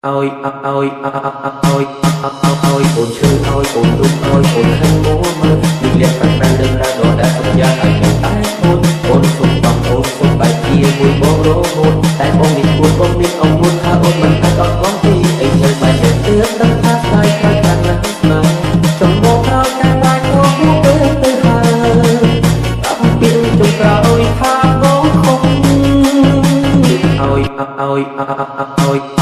ឲ្យឲ្យឲ្យឲ្យអូនឈឺឲ្យអូនទុកឲ្យអូនខឹងមួមើលលៀកប្រាំប្រាំលើរដដែលសុំយ៉ាងឲ្យនៅតែអូនអូនសុំតំអូនសុំបែកជាមួយបងរហូតតែបងមានគួតបងមានអងួនថាអូនមិនអាចអត់បងទីអីនៅបែរតែទើបដឹងថាស្ដាយក្រោយខាងណាស់ស្នេហ៍ចំមកក្រោយតែបាច់អូពេលទៅហើយប្រាប់ពីចុងក្រោយថាបងខំឲ្យឲ្យឲ្យ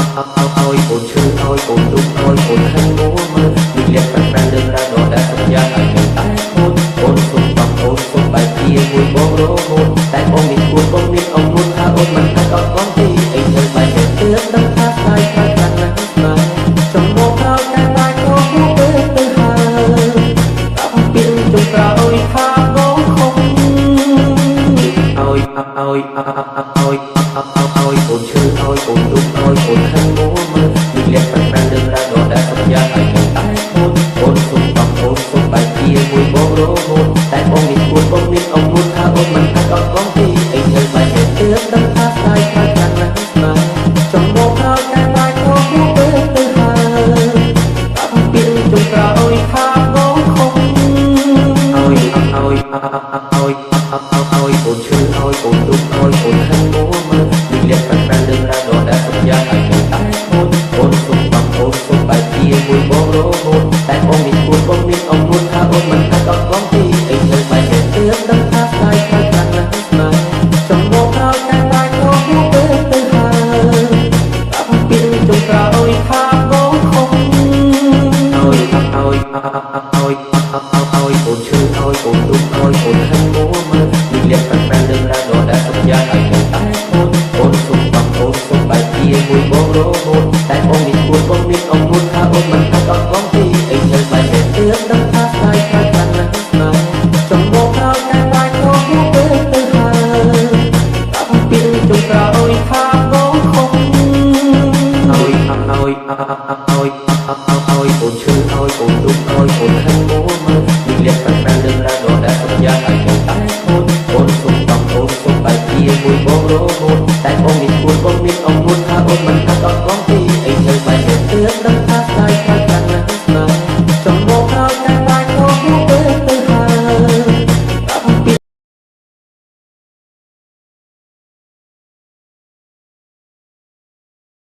ឲ្យអូនឈឺឲ្យអូនទុកឲ្យអូនខឹងមួមើលលៀកប្រាំប្រាំលើរដដែលសុំយ៉ាងឲ្យនៅតែអូនអូនសុំតំអូនសុំបែកជាមួយបងរហូតតែបងមានគួតបងមានអងួនថាអូនមិនអាចអត់បងទី